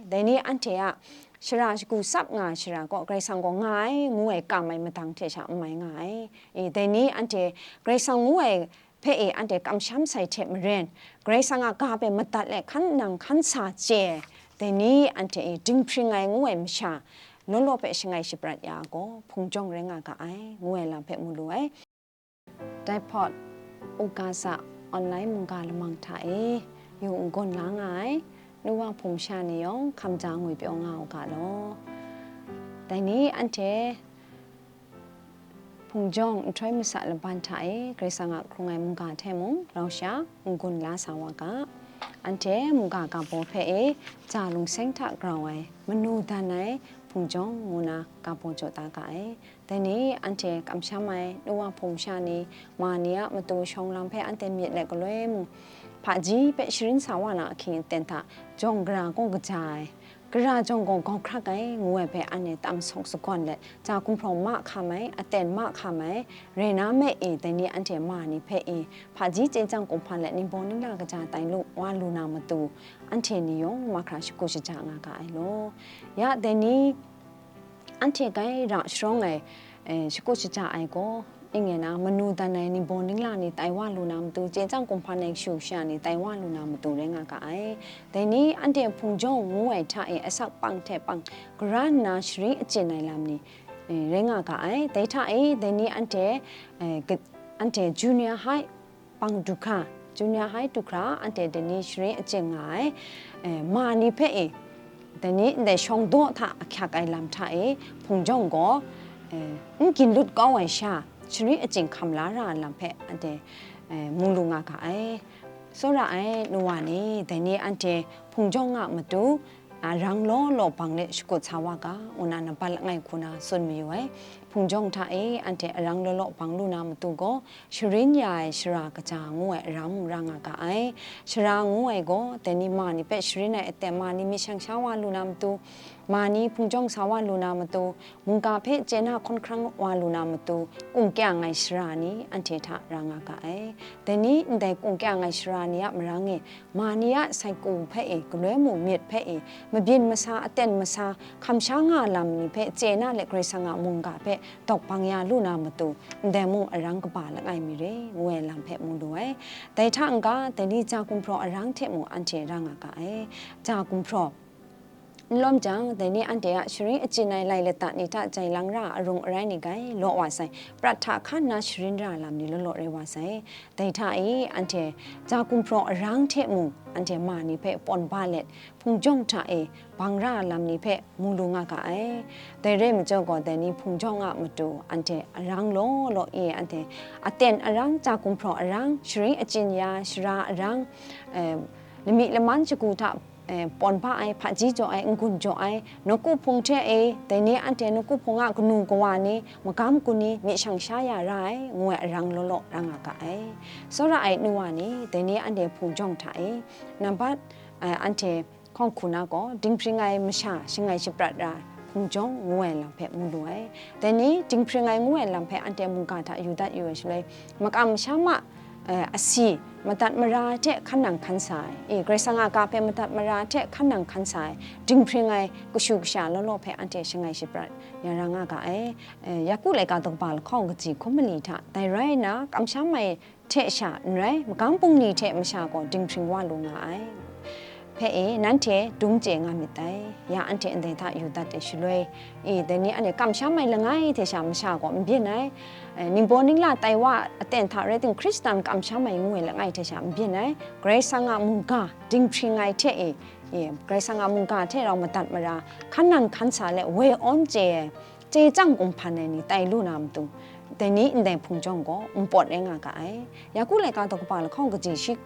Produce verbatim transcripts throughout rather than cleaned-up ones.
Dai ni anhte a shara shagu tsap nga ai shara gaw Karai Kasang gaw nga ai ngu ai kam ai madang hte sha n mai nga ai. E, dai ni anhte Karai Kasang ngu ai hpe e anhte kamsham sai hte maren, Karai Kasang a ga hpe madat let hkan nang hkan sa chye ai, dai ni anhte e dinghpring ai ngu ai masha law law hpe shangai shaprat ya ai gaw, hpungtawng rai nga ga ai, ngu ai lam hpe mu lu ai. Dai hpawt, u ga sa, online mungga lamang hta e yu n-gun la nga ai, nu wa hpung sha ni yawng hkamja ngwi pyaw nga u ga law. Dai ni anhte hpung jawng nhtoi masa laban hta e Karai Kasang a hkrung ai mungga hte mung rau sha n-gun la sa wa ga. Anhte mungga ga baw hpe e ja lungseng hta grau ai, manu dan ai hpung jawng ngu na ga baw jaw da ga ai. Dai ni anhte kamsham ai, nu wa hpung sha ni, ma ni a matu shawng lam hpe anhte myit let galoi mung, hpaji hpe sharin sa wa na ahkying aten hta jawng gara gaw kaja ai, gara jawng gaw gawk hkrak ai, ngu ai hpe anhte tam sawk sagawn let, ja gumhpraw ma hkam ai, aten ma hkam ai, rai na me e, dai ni anhte ma ni hpe e, hpaji chye chyang kumhpan let ningbaw ningla kaja tai lu, wa lu na matu, anhte ni yawng mahkra shagu shaja nga ga ai law. Ya, dai ni anhte grai ra sharawng ai, eh, shagu shaja ai gaw, ning e na, manu dan ai ningbaw ningla ni tai wa lu na matu, chye chyang kumhpan ai kashu kasha ni tai wa lu na matu rai nga ga ai. Dai ni anhte hpung jawng ngu ai hta e asak pang hte pang gara nna sharin achyin ai lam ni, eh, rai nga ga ai. Dai hta e, dai ni anhte, eh, ga-, anhte junior high pang du hkra, junior high du hkra, anhte dai ni sharin achyin nga ai, eh, ma ni hpe e, dai ni ndai shawng daw hta ahkyak ai lam hta e, hpung jawng gaw, eh, n gyin lut kau ai sha, sharin achyin hkam la ra ai lam hpe anhte, eh, mu lu nga ga ai. Tsawra ai, nu wa ni, dai ni anhte hpung jawng a matu, arang law law bang let shakut sa wa ga, ngu na nampat langai hku na tsun mayu ai. Hpung jawng hta e anhte arang law law bang lu na matu gaw, sharin ya ai shara kaja ngu ai aram mung ra nga ga ai. Shara ngu ai gaw, dai ni ma ni hpe sharin ai aten ma ni myit shang sha wa lu na matu, ma ni hpung jawng sa wa lu na matu, mungga hpe chye na hkawn hkrang wa lu na matu, kung kyang ai shara ni anhte hta ra nga ga ai. Dai ni ndai kung kyang ai shara ni a marang e, ma ni a saiku hpe e, galoi mung myit hpe e, mabyin masa, aten masa, hkamsha nga lam ni hpe chye na let Karai Kasang a mungga hpe dawk bang ya lu na matu, ndai mung arang kaba langai mi re, ngu ai lam hpe mu lu ai. Dai hta n-ga, dai ni ja gumhpraw arang hte mung anhte ra nga ga ai. Ja gumhpraw n lawm jang, dai ni anhte a sharin achyin ai lai lata ni hta jai lang ra arung arai ni grai law wa sai, prat hta hkan nna sharin ra lam ni law law rai wa sai. Dai hta e, anhte ja gumhpraw arang hte mung, anhte ma ni hpe pawn ba let, hpung jawng hta e bang ra lam ni hpe mu lu nga ga ai. Dai rai majaw gaw, dai ni hpung jawng a matu, anhte arang law law e, anhte aten arang, ja gumhpraw arang, sharin achyin ya, shara arang, eh, lamik laman shagu hta, eh, pawn ba ai, hpaji jaw ai, n-gun jaw ai, nawku hpung hte e, dai ni anhte nawku hpung a kanu kawa ni, magam kun ni, myit shang sha ya ra ai, ngu ai arang law law ra nga ga ai. Tsawra ai nu wa ni, dai ni anhte hpung jawng hta e, nambat, eh, anhte hkawng hku na gaw, dinghpring ai masha shangai shaprat ra hpung jawng ngu ai lam hpe mu lu ai. Dai ni dinghpring ai ngu ai lam hpe anhte mungga hta yu dat yu ai shaloi, makam masha ma, eh, asi, madat mara hte hkan nang hkan sa ai, e, Karai Kasang a ga hpe madat mara hte hkan nang hkan sa ai, dinghpring ai kashu kasha law law hpe anhte shangai shaprat ya ra nga ga ai. Eh, Yaku laika daw kaba lahkawng kaji hkum mali hta, dai rai nna, kamsham ai hte sha n rai, magam bungli hte masha gaw dinghpring wa lu nga ai. Hpe e, nanhte dum chye nga myit dai. Ya anhte ndai hta yu dat ai shaloi, e, dai ni anhte kamsham ai langai hte sha masha gaw n byin ai. E, ningbaw ningla tai wa aten hta rai timung, Hkristan kamsham ai ngu ai langai hte sha n byin ai. Karai Kasang a mungga dinghpring ai hte e, e, Karai Kasang a mungga hte rau madat mara, hkan nang hkan sa let woi awn chye ai, chye chyang kumhpan ai ni tai lu na matu, dai ni ndai hpung jawng gaw npawt rai nga ga ai. Yaku laika daw kaba lahkawng kaji shi,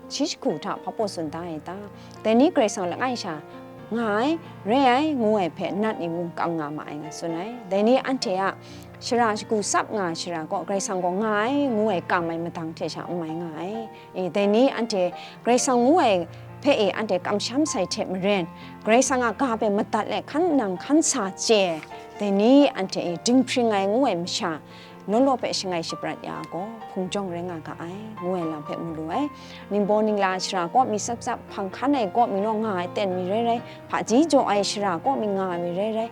shi jahku hta hpa baw tsun da ai ta? Dai ni Karai Kasang langai sha nga ai, re ai, ngu ai hpe nat ni mung kam nga ma ai, nga tsun ai. Dai ni anhte a shara shagu tsap nga ai shara gaw, Karai Kasang gaw nga ai, ngu ai kam ai madang hte sha n mai nga ai. E, dai ni anhte Karai Kasang ngu ai hpe e anhte kamsham sai hte maren, Karai Kasang a ga hpe madat let hkan nang hkan sa chye ai, dai ni anhte e dinghpring ai ngu ai masha, law law hpe shangai shaprat ya ai gaw, hpung jawng rai nga ga ai, ngu ai lam hpe mu lu ai. Ningbaw ningla shara kaw mi tsap tsap, hpang hkan ai kaw mi naw nga ai ten mi rai rai, hpaji jaw ai shara kaw mi nga ai mi rai rai,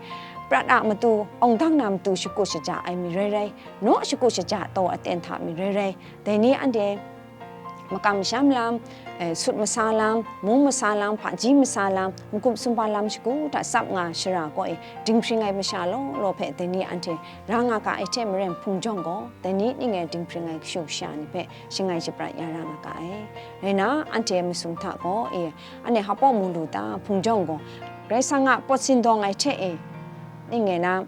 prat a matu, awng dang na matu shakut shaja ai mi rai rai, naw shakut shaja taw aten hta mi rai rai, dai ni anhte makam masham lam, eh, sut masa lam, mung masa lam, hpaji masa lam, magum sumpa lam shagu hta tsap nga shara kaw e, dinghpring ai masha law law hpe dai ni anhte ra nga ga ai hte maren, hpung jawng gaw dai ni ning e dinghpring ai kashu kasha ni hpe shangai shaprat ya ra nga ga ai. Rai na, anhte masum hta gaw, e, anhte hpa mu lu ta, hpung jawng gaw Karai Kasang a pawt sindawng ai hte e, ning e na,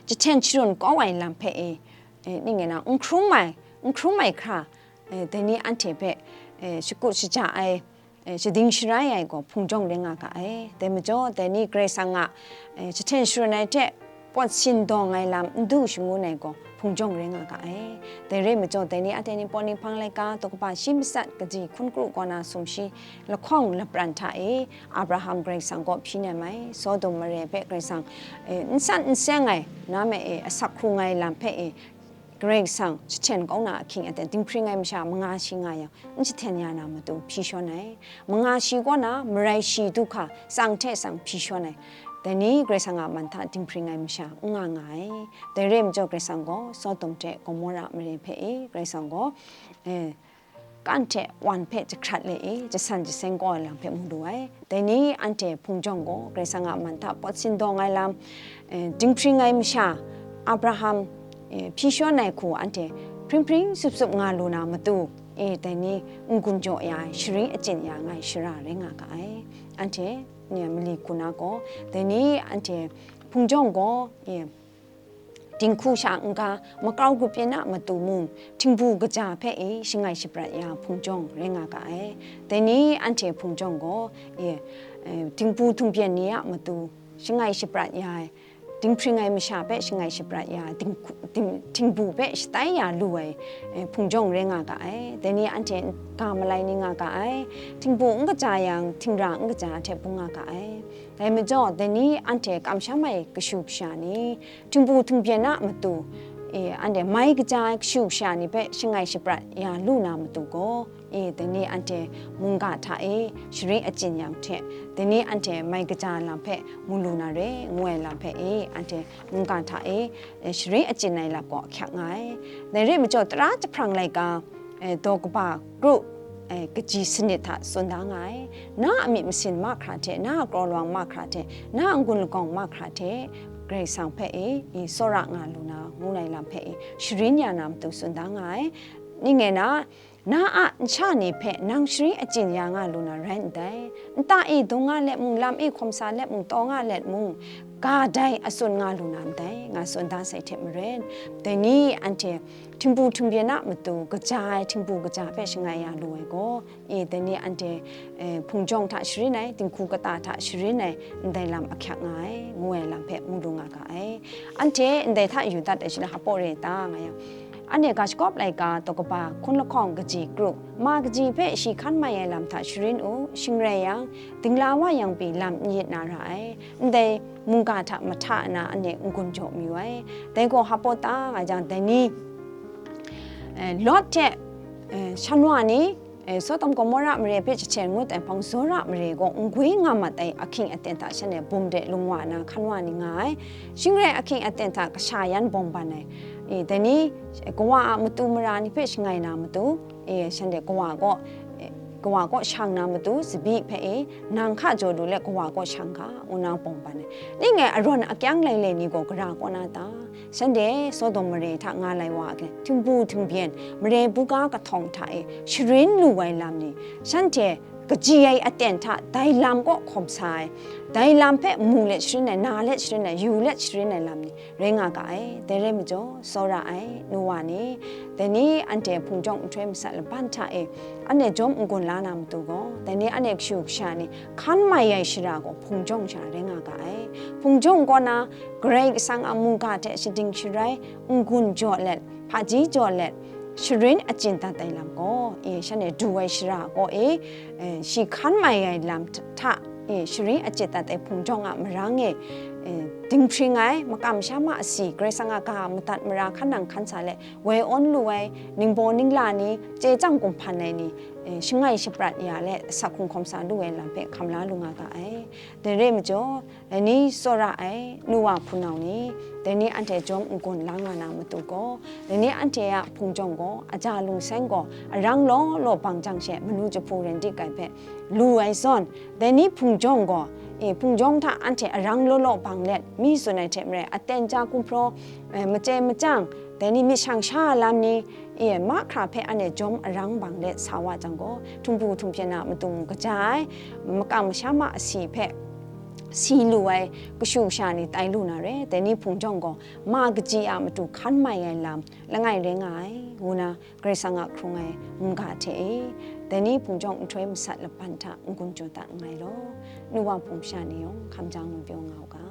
jahten sharun kau ai lam hpe e, e, ning e na, n hkrum ai, n hkrum ai hkra, e, dai ni anhte hpe, e, shakut shaja ai, e, shading sharai ai gaw hpung jawng rai nga ga ai. Dai majaw, dai ni Karai Kasang a, e, jahten sharun ai hte pawt sindawng ai lam n du shangun ai gaw hpung jawng rai nga ga ai. Dai rai majaw, dai ni anhte Ningbaw Ninghpang laika daw kaba shi matsat kaji hkun kru kaw na sumshi lahkawng lapran hta e, Abraham Karai Kasang kaw hpyi nem ai, Sodom mare hpe Karai Kasang, e, n san n seng ai, na me e, asak hkrung ai lam hpe e, Karai Kasang jahten kau na ahkying aten dinghpring ai masha manga shi nga yang, n jahten ya na matu hpyi shawn ai. Manga shi kaw na marai shi du hka tsang hte tsang hpyi shawn ai. Dai ni Karai Kasang a man hta dinghpring ai masha n nga nga ai. Dai rai majaw, Karai Kasang gaw Sodom hte Gomora mare hpe e, Karai Kasang gaw, e, kan hte wan hpe jahkrat le e, jasan jaseng kau ai lam hpe mu lu ai. Dai ni anhte hpung jawng gaw Karai Kasang a man hta pawt sindawng ai lam, e, dinghpring ai masha, Abraham, e, hpyi shawn ai hku anhte hpring hpring sup sup nga lu na matu, e, dai ni n-gun jaw ya ai, sharin achyin ya nga ai shara rai nga ga ai. Anhte, e, mali hku na gaw, dai ni anhte hpung jawng gaw, e, dinghku sha n-ga, makau grup byin a matu mung, htingbu kaja hpe e shangai shaprat ya hpung jawng rai nga ga ai. Dai ni anhte hpung jawng gaw, e, e, htingbu htungbyen ni a matu shangai shaprat ya ai, dinghpring ai masha hpe shangai shaprat ya, dinghku-, ding-, htingbu hpe shatai ya lu ai, e, hpung jawng rai nga ga ai. Dai ni anhte ga malai ni nga ga ai, htingbu n kaja yang, htingra n kaja hte bung nga ga ai. Dai majaw, dai ni anhte kamsham ai kashu kasha ni, htingbu htungbyen a matu, e, anhte mai kaja ai kashu kasha ni hpe shangai shaprat ya lu na matu gaw, e, dai ni anhte mungga hta e sharin achyin yang hte, dai ni anhte mai kaja lam hpe mu lu na re, ngu ai lam hpe e, anhte mungga hta e, e, sharin achyin ai lam gaw ahkyak nga ai. Dai rai majaw, tara jahprang laika, e, daw kaba kru, e, kaji sanit hta tsun da nga ai. Na a myit masin mahkra hte, na a kraw lawang mahkra hte, na a n-gun lagawng mahkra hte, Karai Kasang hpe e, e, tsawra nga lu na, ngu ai lam hpe e, sharin ya na matu tsun da nga ai. Ning e na, na a nsha ni hpe nang sharin achyin ya nga lu na rai ndai. Nta e dung nga let mung, lam e hkawm sa let mung, taw nga let mung, ga dai a tsun nga lu na ndai, nga tsun da sai hte maren, dai ni anhte htingbu htungbyen a matu kaja ai htingbu kaja hpe shangai ya lu ai gaw, e, dai ni anhte, e, hpung jawng hta sharin ai, dinghku kata hta sharin ai, ndai lam ahkyak nga ai, ngu ai lam hpe mu lu nga ga ai. Anhte ndai hta yu dat ai shaloi, hpaw re ta nga yang, anhte ga shagawp laika daw kaba hkun lahkawng kaji kru, ma kaji hpe shi hkan mai ai lam hta sharin u, shing rai yang, dingla wa yang pyi lam n yit na ra ai. Ndai mungga hta mahta na anhte n-gun jaw mayu ai. Dai gaw hpa ta nga jang, dai ni, eh, Lot hte, eh, shanwa ni, eh, Sodom Gomora mare hpe jahten ngut ai hpang, Zora mare gaw n-gwi nga mat ai ahkying aten hta shanhte bum de lung wa na hkan wa ni nga ai. Shing rai ahkying aten hta kasha yan bawng ban ai. Eh, dai ni, eh, kawa a matu mara ni hpe shangai na matu, e, shanhte kawa kaw, e, kawa kaw shang na matu, tsabyi hpe e, nang hka jaw lu let kawa kaw shang ga, ngu na bawng ban ai. Ning e, arawn akyang lailai ni gaw gara kaw na ta? Shanhte Sodom mare hta nga lai wa ai, htingbu htingbyen, mare buga kahtawng hta e sharin lu ai lam ni, shanhte kaji ai aten hta dai lam kaw hkawm sa ai, dai lam hpe mu let sharin ai, na let sharin ai, yu let sharin ai lam ni, rai nga ga ai. Dai rai majaw, tsawra ai, nu wa ni, dai ni anhte hpung jawng nhtoi masat laban hta e, anhte jawm n-gun la na matu gaw, dai ni anhte kashu kasha ni hkan mai ai shara gaw hpung jawng sha rai nga ga ai. Hpung jawng kaw na, Karai Kasang a mungga hte shading sharai, n-gun jaw let, hpaji jaw let, sharin achyin dat ai lam gaw, e, shanhte du ai shara gaw e, e, shi hkan mai ai lam hta, e, sharin achyin dat ai hpung jawng a marang e, e, dinghpring ai, makam sha ma asi, Karai Kasang a ga a madat mara hkan nang hkan sa let, woi awn lu ai, ningbaw ningla ni, chye chyang kumhpan ai ni, e, shangai shaprat ya let, asak hkrung hkawm sa lu ai lam hpe hkam la lu nga ga ai. Dai re ai majaw, dai ni tsawra ai, nu wa hpunau ni, dai ni anhte jawm n-gun la nga na matu gaw, dai ni anhte a hpung jawng gaw, aja lungseng gaw, arang law law bang jang she, manu jahpu ren dik ai hpe lu ai zawn, dai ni hpung jawng gaw, e, hpung jawng hta anhte arang law law bang let, mi tsun ai hte maren, aten ja kumhpraw, e, machyai machyang, dai ni myit shang sha lam ni, e, mahkra hpe anhte jawm arang bang let sa wa jang gaw, htumpu htumpyan a matu mung kaja ai, makam masha ma asi hpe si lu ai kashu kasha ni tai lu na re, dai ni hpung jawng gaw, ma kaji a matu hkan mai ai lam langai rai nga ai, ngu na Karai Kasang a hkrung ai mungga hte e, dai ni hpung jawng nhtoi masat laban hta n-gun jaw dat nngai law, nu wa hpung sha ni yawng hkam ja ngu pyaw nga u ga.